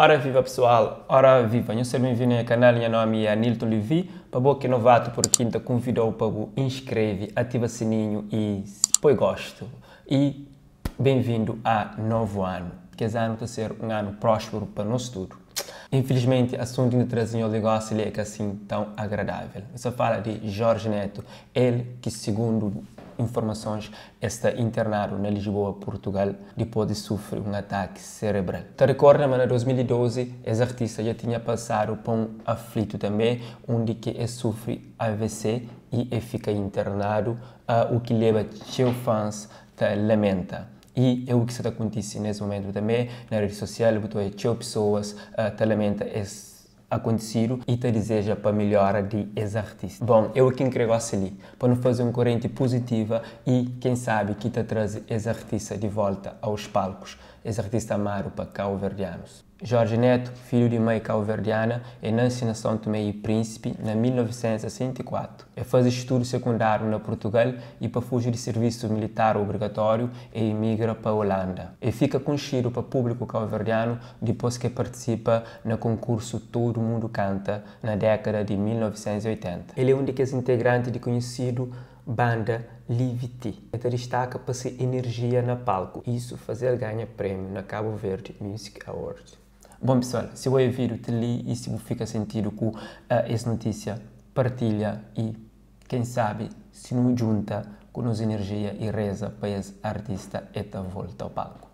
Ora viva pessoal, ora viva, nhos ser benvindu na nha kanal, nha nomi é Anilton Levy, pa bo ki é novato por aki nta kunvidou pa bu inscreve, ativa sininho e poi gosto e benvindu a novu anu, ki es anu ta ser un anu próspero pa nos tudu. Infelizmenti asuntu ki nta traze nhos li gosi li é ka asin tão agradável, nu sta fala di Jorge Neto, el ki sigundu informasons El sta internadu na Lisboa, Purtugal, dipôs di sufri un ataki serebral. Ta rikorda ma na 2012 es artista dja tinha pasadu pa un aflitu tanbê, undi ki e sufri AVC y e fika internadu, u ki leba txeu fans ta lamenta. Y é u ki sa ta kontise nes mumentu tanbê, na redi sosial bu ta odja txeu pesoas ta lamenta es akontisidu y ta dizeja pa melhora di es artista. Bon, é u ki N kre gosi li, pa nu faze un korenti puzitiva y ken sabi ki ta traze es artista di volta aos palkus, es artista amadu pa kauverdianus. Jorge Neto, filhu di mai kauverdiana, é nansi na São Tomé y Príncipe na 1964. É faze studu sekundáriu na Purtugal y pa fuji di sirvisu militar obrigatóriu é imigra pa Holanda. É fika kunxidu pa públiku kauverdianu dipôs ki é partisipa na konkursu Todo Mundo Canta na dékada di 1980. El é un di kes integranti di kunhisidu banda Live T. El ta distaka pa se enerjia na palku, isu faze-l ganha prémiu na Cabo Verde Music Awards. Bon pesoal, si bo é vídiu ti li y si bu fika sentidu ku es notísia, partilha y ken sabi si nu djunta ku nos enerjia y reza pa es artista e ta volta ao palku.